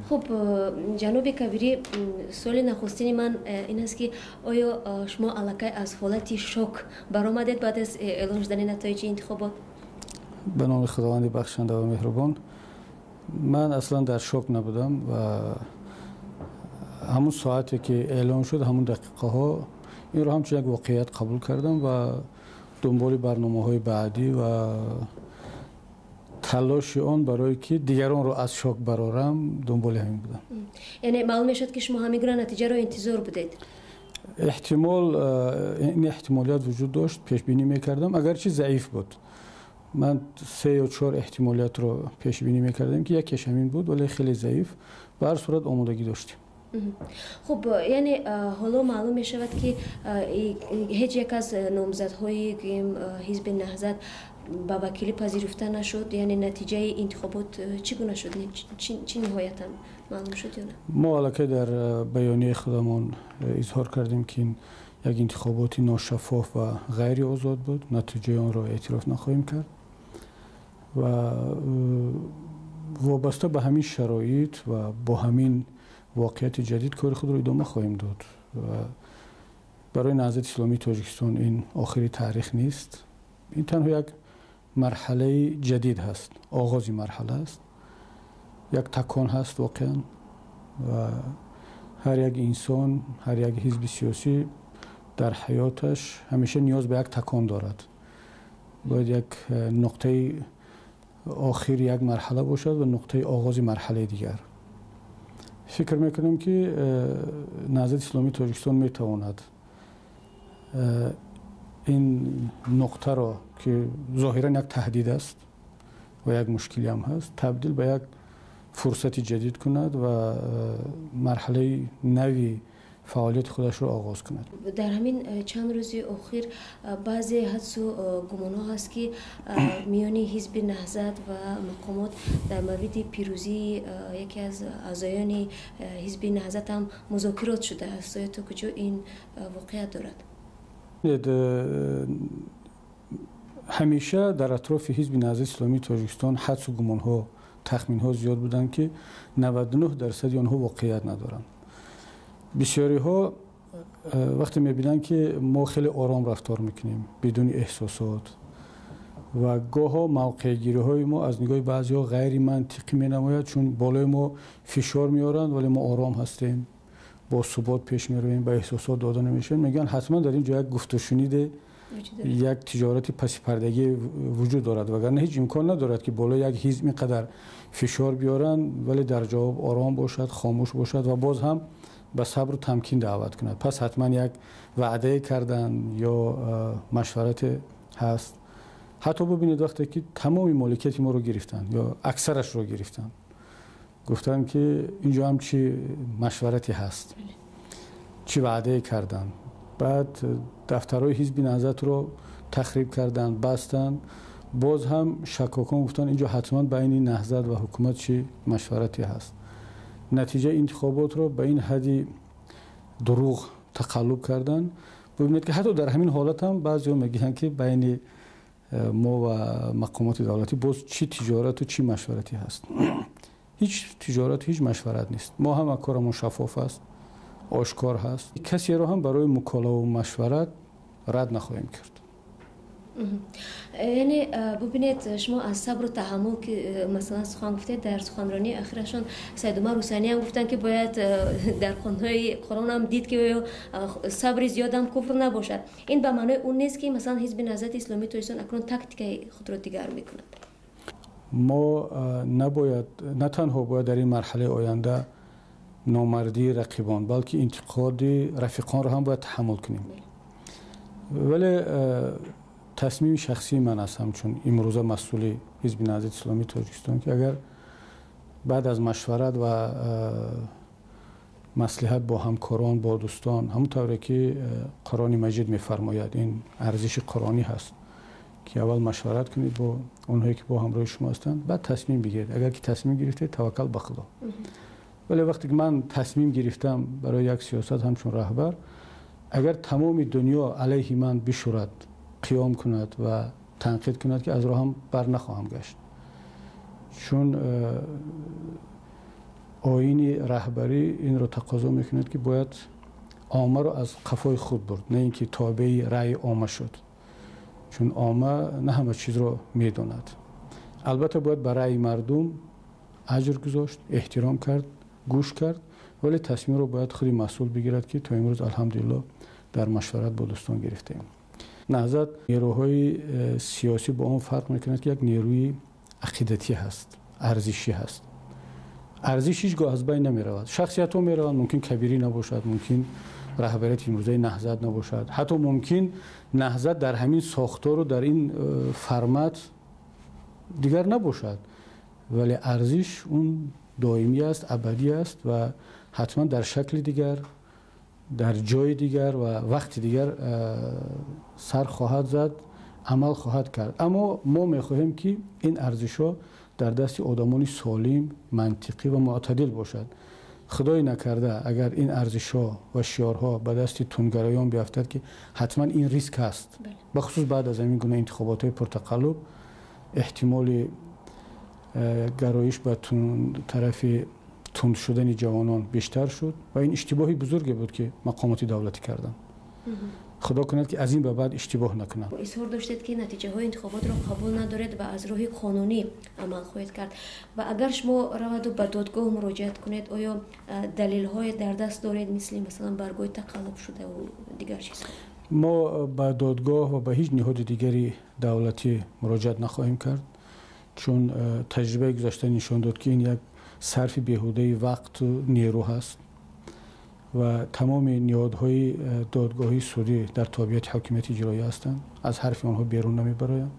Хуб, ҷаноби Кабирӣ, суоли нахустини ман ин аст, ки оё шумо аллакай аз ҳолати шок баромадед баъд аз эълон шудани натоиҷи интихобот? Ба номи Худованди бахшанда ва меҳрубон. Ман аслан дар шок набудам ва ҳамун соате ки эълон шуд, ҳамун дақиқаҳо инро ҳамчун як воқеият қабул кардам ва дунболи барномаҳои баъдӣ ва талоши он барое ки дигаронро аз шок барорам дунболи ҳамин будам. Яъне маълум мешуд, ки шумо ҳамин гуна натиҷаро интизор будед? Эҳтимол, ин эҳтимолият вуҷуд дошт, пешбинӣ мекардам, агарчи заиф буд. Ман се ё чор эҳтимолиятро пешбинӣ мекардам, ки якеш ҳамин буд, вале хеле заиф. Ба ҳар сурат омодагӣ доштем. Хуб, яъне ҳоло маълум мешавад, ки ҳеҷ як аз номзадҳои ҳизби Наҳзат ба вакилӣ пазируфта нашуд. Яъне натиҷаи интихобот чӣ гуна шуд? Чӣ ниҳоятан маълум шуд ё на? Мо аллакай дар баёнияи худамон изҳор кардем, ки ин як интихоботи ношаффоф ва ғайриозод буд, натиҷаи онро эътироф нахоҳем кард ва вобаста ба ҳамин шароит ва бо ҳамин воқеияти ҷадид кори худро идома хоҳем дод. Ва барои Наҳзати Исломии Тоҷикистон ин охири таърих нест, ин танҳо як марҳалаи ҷадид ҳаст, оғози марҳала аст, як такон ҳаст воқеан. Ва ҳар як инсон, ҳар як ҳизби сиёсӣ дар ҳаёташ ҳамеша ниёз ба як такон дорад. Бояд як нуқтаи охири як марҳала бошад ва нуқтаи оғози марҳалаи дигар. Фикр мекунам, ки Наҳзати Исломии Тоҷикистон метавонад ин нуқтаро, ки зоҳиран як таҳдид аст ва як мушкилиам ҳаст, табдил ба як фурсати ҷадид кунад ва марҳалаи нави фаъолияти худашро оғоз кунад. Дар ҳамин чанд рӯзи охир баъзе ҳадсу гумонҳо ҳаст, ки миёни ҳизби Наҳзат ва мақомот дар мавриди пирӯзии яке аз аъзоёни ҳизби Наҳзат ҳам музокирот шудааст. Оё то куҷо ин воқеият дорад? Ҳамеша дар атрофи ҳизби Наҳзати Исломии Тоҷикистон ҳадсу гумонҳо, тахминҳо зиёд буданд, ки 99% онҳо воқеият надоранд. Бисёриҳо вақте мебинанд, ки мо хеле ором рафтор мекунем, бидуни эҳсосот, ва гоҳо мавқеъгириҳои мо аз нигоҳи баъзеҳо ғайримантиқӣ менамояд, чун болои мо фишор меоранд, вале мо ором ҳастем, бо субот пеш меравем, ба эҳсосот дода намешавем, мегӯянд, ҳатман дар ин ҷо як гуфтушуниде, як тиҷорати пасипардагӣ вуҷуд дорад, вагарна ҳеҷ имкон надорад, ки болои як ҳизб ин қадар фишор биёранд, вале дар ҷавоб ором бошад, хомӯш бошад ва боз ҳам ба сабру тамкин даъват кунад. Пас ҳатман як ваъдае карданд ё машварате ҳаст. Ҳатто бубинед, вақте ки тамоми моликияти моро гирифтанд ё аксарашро гирифтанд, гуфтанд, ки инҷо ҳам чӣ машварате ҳаст, чӣ ваъдае карданд. Баъд дафтарҳои ҳизби Наҳзатро тахриб карданд, бастанд. Боз ҳам шаккокон гуфтанд, инҷо ҳатман байни Наҳзат ва ҳукумат чӣ машварате ҳаст. Натиҷаи интихоботро ба ин ҳадди дурӯғ тақаллуб карданд. Бубинед, ки ҳатто дар ҳамин ҳолат ҳам баъзеҳо мегӯянд, ки байни мо ва мақомоти давлатӣ боз чӣ тиҷорату чӣ машваратӣ ҳаст. Ҳеҷ тиҷорату ҳеҷ машварат нест. Мо ҳама корамон шаффоф аст, ошкор ҳаст. Касеро ҳам барои муколаву машварат рад нахоҳем кард. Яъне бубинед, шумо аз сабру таҳаммул ки масалан сухан гуфтед, дар суханронии ахирашон Саидумар Ҳусайнӣ ҳам гуфтанд, ки бояд дар хонҳои Қуръон ҳам дид, ки оё сабри зиёдам куфр набошад. Ин ба маънои он нест, ки масалан ҳизби Наҳзати Исломии Тоҷикистон акнун тактикаи худро дигар мекунад? Мо набояд, на танҳо бояд дар ин марҳалаи оянда номардии рақибон, балки интиқоди рафиқонро ҳам бояд таҳаммул кунем. Вале тасмими шахсии ман аст, ҳамчун имрӯза масъули ҳизби Наҳзати Исломии Тоҷикистон, ки агар баъд аз машварат ва маслиҳат бо ҳамкорон, бо дӯстон, ҳамон тавре ки Қуръони Маҷид мефармояд, ин арзиши қуръонӣ ҳаст, ки аввал машварат кунед бо онҳое, ки бо ҳамроҳи шумо ҳастанд, баъд тасмим бигиред. Агар ки тасмим гирифтед, таваккал ба Худо. Вале вақте ки ман тасмим гирифтам барои як сиёсат ҳамчун раҳбар, агар тамоми дунё алайҳи ман бишӯрад, қиём кунад ва танқид кунад, ки аз роҳам бар нахоҳам гашт, чун Оини раҳбарӣ инро тақозо мекунад, ки бояд оммаро аз қафои худ бурд, на ин ки тобеи раъи омма шуд, чун омма на ҳама чизро медонад. Албатта, бояд ба раъи мардум аҷр гузошт, эҳтиром кард, гӯш кард, вале тасмимро бояд худи масъул бигирад, ки то имрӯз, алҳамдулилло, дар машварат бо дӯстон гирифтаем. Наҳзат нерӯҳои сиёсӣ бо он фарқ мекунад, ки як нерӯи ақидатӣ ҳаст, арзишӣ ҳаст. Арзиш ҳеҷ гоҳ аз байн намеравад. Шахсиятҳо мераванд, мумкин Кабирӣ набошад, мумкин раҳбарияти имрӯзаи Наҳзат набошад, ҳатто мумкин Наҳзат дар ҳамин сохтору дар ин формат дигар набошад, вале арзиш он доимӣ аст, абадӣ аст ва ҳатман дар шакли дигар, дар ҷои дигар ва вақти дигар сар хоҳад зад, амал хоҳад кард. Аммо мо мехоҳем, ки ин арзишҳо дар дасти одамони солим, мантиқӣ ва мӯътадил бошад. Худое накарда, агар ин арзишҳо ва шиорҳо ба дасти тундгароён биафтад, ки ҳатман ин риск ҳаст, бахусус баъд аз ҳамин гуна интихоботҳои пуртақаллуб, эҳтимоли гароиш ба тарафи тунд шудани ҷавонон бештар шуд ва ин иштибоҳи бузурге буд, ки мақомоти давлатӣ карданд. Худо кунад, ки аз ин ба баъд иштибоҳ накунанд. Изҳор доштед, ки натиҷаҳои интихоботро қабул надоред ва аз роҳи қонунӣ амал хоҳед кард. Ва агар шумо раваду ба додгоҳ муроҷиат кунед, оё далелҳое дар даст доред, мисли, масалан, баргҳои тақаллуб шудаву дигар чизҳо? Мо ба додгоҳ ва ба ҳеҷ ниҳоди дигари давлатӣ муроҷиат нахоҳем кард, чун таҷрибаи гузашта нишон дод, ки ин як сарфи беҳудаи вақту нерӯ ҳаст ва тамоми ниҳодҳои додгоҳии судӣ дар тобеияти ҳокимияти иҷроӣ ҳастанд, аз ҳарфи онҳо берун намебароянд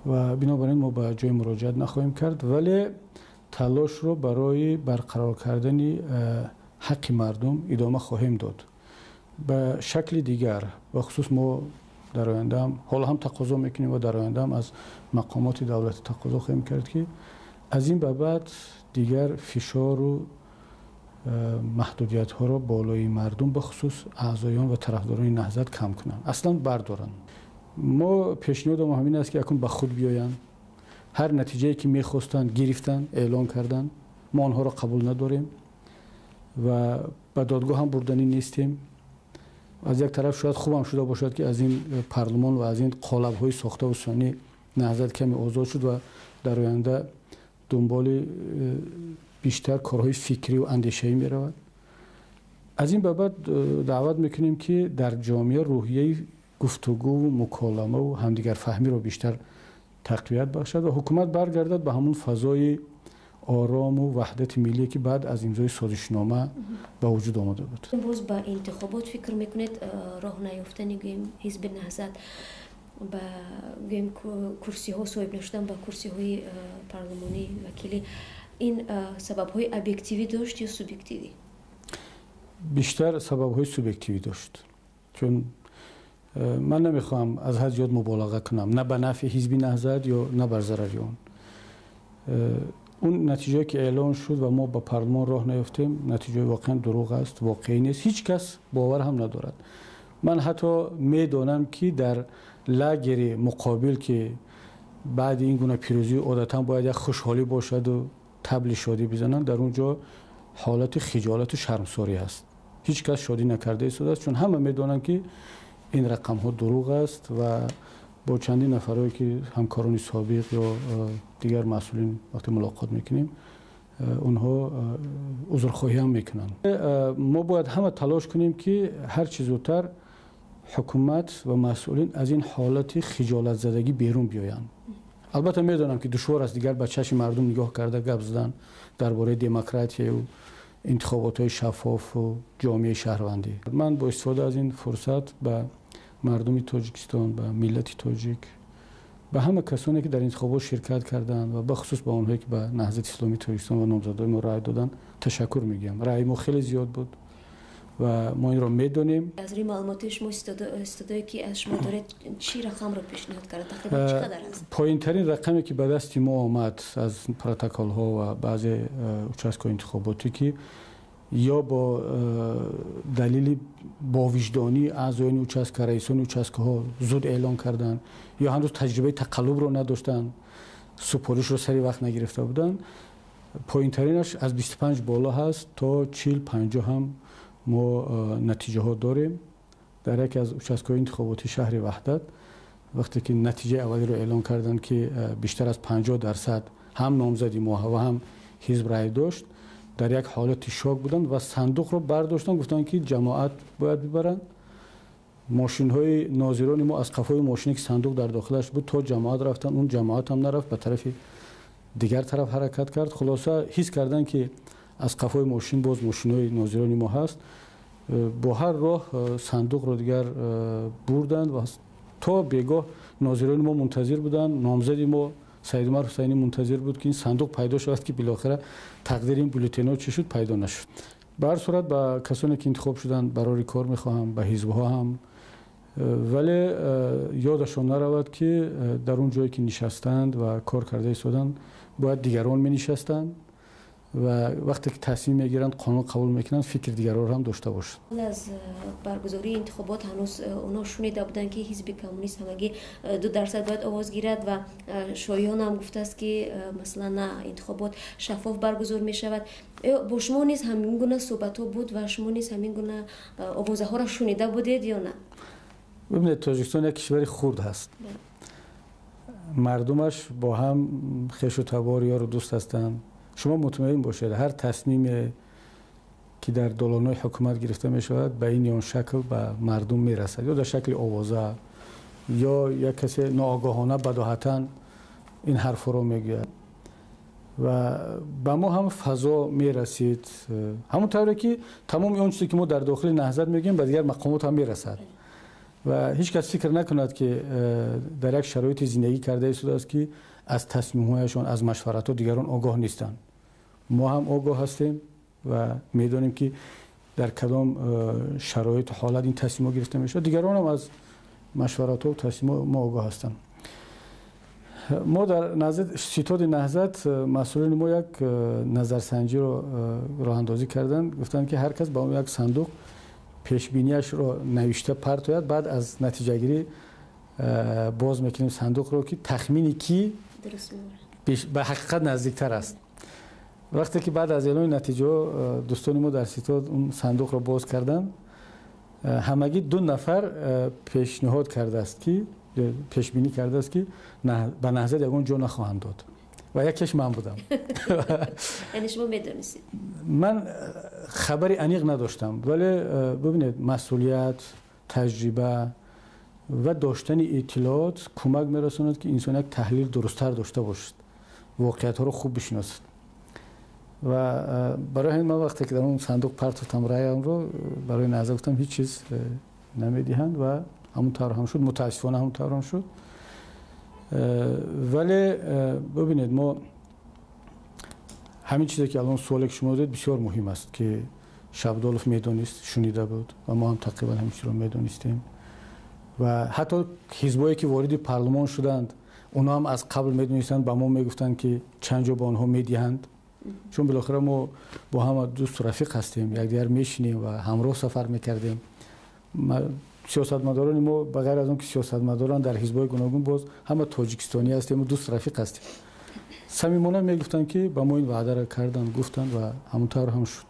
ва бинобар ин мо ба ҷои муроҷиат нахоҳем кард, вале талошро барои барқарор кардани ҳаққи мардум идома хоҳем дод ба шакли дигар. Бахусус мо дар ояндаам, ҳоло ҳам тақозо мекунем ва дар ояндаам аз мақомоти давлатӣ тақозо хоҳем кард, ки аз ин ба баъд дигар фишору маҳдудиятҳоро болои мардум, бахусус аъзоён ва тарафдорони Наҳзат, кам кунанд, аслан бардоранд. Мо пешниҳодам ҳамин аст, ки акнун ба худ биёянд. Ҳар натиҷае ки мехостанд, гирифтанд, эълон карданд. Мо онҳоро қабул надорем ва ба додгоҳ ҳам бурданӣ нестем. Аз як тараф шояд хубам шуда бошад, ки аз ин парлумон ва аз ин қолабҳои сохтаву сунъӣ Наҳзат каме озод шуд ва дар оянда дунболи бештар корҳои фикриву андешаӣ меравад. Аз ин ба баъд даъват мекунем, ки дар ҷомеа рӯҳияи гуфтугӯву муколамаву ҳамдигарфаҳмиро бештар тақвият бахшад ва ҳукумат баргардад ба ҳамун фазои орому ваҳдати миллие, ки баъд аз имзои созишнома ба вуҷуд омада буд. Боз ба интихобот фикр мекунед, роҳ наёфтани, гӯем, ҳизби Наҳзат ба, гӯем, курсиҳо, соҳиб нашудан ба курсиҳои парлумонӣ, вакилӣ, ин сабабҳои объективӣ дошт ё субъективӣ? Бештар сабабҳои субъективӣ дошт, чун ман намехоҳам аз ҳад зиёд муболиға кунам, на ба нафъи ҳизби Наҳзат ё на бар зарари он. Он натиҷае, ки эълон шуд ва мо ба парлумон роҳ наёфтем, натиҷаи воқеан дурӯғ аст, воқеӣ нест, ҳеҷ кас бовар ҳам надорад. Ман ҳатто медонам, ки дар лагери муқобил, ки баъди ин гуна пирӯзӣ одатан бояд як хушҳолӣ бошаду табли шодӣ бизананд, дар он ҷо ҳолати хиҷолату шармсорӣ ҳаст. Ҳеҷ кас шодӣ накарда истодааст, чун ҳама медонанд, ки ин рақамҳо дурӯғ аст. Ва бо чандин нафарое, ки ҳамкорони собиқ ё дигар масъулин, вақте мулоқот мекунем, онҳо узрхоҳӣ ҳам мекунанд. Мо бояд ҳама талош кунем, ки ҳар чӣ зудтар ҳукумат ва масъулин аз ин ҳолати хиҷолатзадагӣ берун биёянд. Албатта, медонам, ки душвор аст дигар ба чашми мардум нигоҳ карда гап задан дар бораи демократияю интихоботҳои шаффофу ҷомеаи шаҳрвандӣ. Ман бо истифода аз ин фурсат ба мардуми Тоҷикистон, ба миллати тоҷик, ба ҳама касоне, ки дар интихобот ширкат карданд ва бахусус ба онҳое, ки ба Наҳзати Исломии Тоҷикистон ва номзадҳои мо раъй доданд, ташаккур мегӯям. Раъйи мо хеле зиёд буд ва мо инро медонем. Аз рӯи маълумоти шумо, истодое, ки аз шумо доред, чӣ рақамро пешниҳод кард? Тақрибан чӣ қадар аст? Поинтарин рақаме, ки ба дасти мо омад аз протоколҳо ва баъзе участкаҳои интихоботӣ, ки ё бо далели бовиҷдонии аъзоёни участка, раисони участкаҳо зуд эълон карданд, ё ҳанӯз таҷрибаи тақаллубро надоштанд, супоришро сари вақт нагирифта буданд. Поинтаринаш аз 25 боло ҳаст то 40-50 ҳам мо натиҷаҳо дорем. Дар яке аз участкаҳои интихоботии шаҳри Ваҳдат вақте ки натиҷаи аввалиро эълон карданд, ки бештар аз 50% ҳам номзади мо ва ҳам ҳизб рай дошт, дар як ҳолати шок буданд ва сандуқро бардоштанд, гуфтанд, ки ҷамоат бояд бибаранд. Мошинҳои нозирони мо аз қафои мошине, ки сандуқ дар дохилаш буд, то ҷамоат рафтанд. Он ҷамоат ҳам нарафт, ба тарафи дигар тараф ҳаракат кард. Хулоса, ҳис карданд, ки аз қафои мошин боз мошинҳои нозирони мо ҳаст. Бо ҳар роҳ сандуқро дигар бурданд ва то бегоҳ нозирони мо мунтазир буданд. Номзади мо Саидумар Ҳусайнӣ мунтазир буд, ки ин сандуқ пайдо шавад, ки билохира тақдири ин бюллетенҳо чӣ шуд, пайдо нашуд. Ба ҳар сурат, ба касоне, ки интихоб шуданд, барори кор мехоҳам, ба ҳизбҳо ҳам, вале ёдашон наравад, ки дар он ҷое, ки нишастанд ва кор карда истоданд, бояд дигарон менишастанд ва вақте ки тасмим мегиранд, қонун қабул мекунанд, фикри дигаронро ҳам дошта бошанд. Аз баргузории интихобот ҳанӯз онҳо шунида буданд, ки ҳизби коммунист ҳамагӣ 2% бояд овоз гирад ва Шоён ҳам гуфтааст, ки масалан, на, интихобот шаффоф баргузор мешавад. Бо шумо низ ҳамин гуна суҳбатҳо буд ва шумо низ ҳамин гуна овозаҳоро шунида будед ё на? Бибинед, Тоҷикистон як кишвари хурд ҳаст, мардумаш бо ҳам хешу табор, ёру дӯст ҳастанд. Шумо мутмаин бошед, ҳар тасмиме, ки дар долонҳои ҳукумат гирифта мешавад, ба ин ё он шакл ба мардум мерасад, ё дар шакли овоза, ё як касе ноогоҳона, бадоҳатан ин ҳарфҳоро мегӯяд ва ба мо ҳам фазо мерасид. Ҳамон тавре ки тамоми он чизе, ки мо дар дохили Наҳзат мегӯем, ба дигар мақомот ҳам мерасад ва ҳеҷ кас фикр накунад, ки дар як шароити зиндагӣ карда истодааст, ки аз тасмимҳояшон, аз машваратҳо дигарон огоҳ нестанд. Мо ҳам огоҳ ҳастем ва медонем, ки дар кадом шароиту ҳолат ин тасмимҳо гирифта мешавад. Дигарон ҳам аз машваратҳо тасмимҳо мо огоҳ ҳастанд. Мо дар ситоди Наҳзат, масъулини мо як назарсанҷиро роҳандозӣ карданд. Гуфтанд, ки ҳар кас ба он як сандуқ пешбинияшро навишта партояд, баъд аз натиҷагирӣ боз мекунем сандуқро, ки тахмини кӣ ба ҳақиқат наздиктар аст. Вақте ки баъд аз эълони натиҷаҳо дӯстони мо дар ситод он сандуқро боз карданд, ҳамагӣ 2 нафар пешниҳод кардааст, ки пешбинӣ кардааст, ки ба Наҳзат ягон ҷо нахоҳанд дод ва якеш ман будам. Яъне шумо медонистед? Ман хабари аниқ надоштам, вале бибинед, масъулият, таҷриба ва доштани иттилоот кӯмак мерасонад, ки инсон як таҳлил дурусттар дошта бошад, воқеиятҳоро хуб бишиносад. Ва барои ҳамин ман вақте ки дар он сандуқ партофтам раямро барои Наҳзат, гуфтам, ҳеҷ чиз намедиҳанд ва ҳамон тавр ҳам шуд. Мутаассифона, ҳамон тавр ҳам шуд. Вале бибинед, мо ҳамин чизе, ки алон суоле, ки шумо додед, бисёр муҳим аст, ки Шабдолов медонист, шунида буд ва мо ҳам тақрибан ҳамин чизро медонистем ва ҳатто ҳизбое, ки вориди парлумон шуданд, онҳо ҳам аз қабл медонистанд, ба мо мегуфтанд, ки чанд ҷо ба онҳо медиҳанд, чун билохира мо бо ҳама дӯсту рафиқ ҳастем, якдигар мешинем ва ҳамроҳ сафар мекардем. Сиёсатмадорони мо, ба ғайр аз он ки сиёсатмадоранд дар ҳизбҳои гуногун, боз ҳама тоҷикистонӣ ҳастем, дӯст рафиқ ҳастем. Самимона мегуфтанд, ки ба мо ин ваъдаро карданд, гуфтанд ва ҳамон тавр ҳам шуд.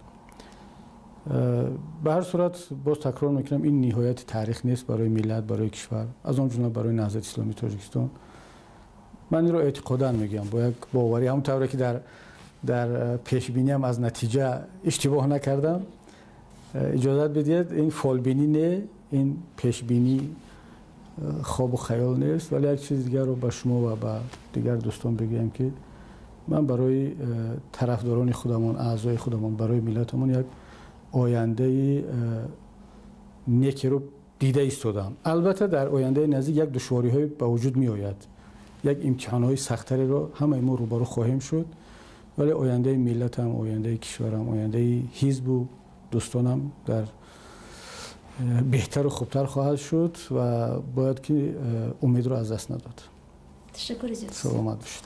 Ба ҳар сурат, боз такрор мекунам, ин ниҳояти таърих нест барои миллат, барои кишвар, аз он ҷумла барои Наҳзати Исломии Тоҷикистон. Ман инро эътиқодан мегӯям, бо як боварӣ, ҳамон тавре ки дар пешбиниам аз натиҷа иштибоҳ накардам. Иҷозат бидиҳед, ин фолбинӣ не, ин пешбинӣ хобу хаёл нест, вале як чизи дигарро ба шумо ва ба дигар дӯстон бигӯям, ки ман барои тарафдорони худамон, аъзои худамон, барои миллатамон як ояндаи некеро дида истодам. Албатта, дар ояндаи наздик як душвориҳое ба вуҷуд меояд, як имтиҳонҳои сахттареро ҳамаи мо рӯбарӯ хоҳем шуд, вале ояндаи миллатам, ояндаи кишварам, ояндаи ҳизбу дӯстонам дар беҳтару хубтар хоҳад шуд ва бояд ки умедро аз даст надод. Ташаккури зиёд. Саломат бошед.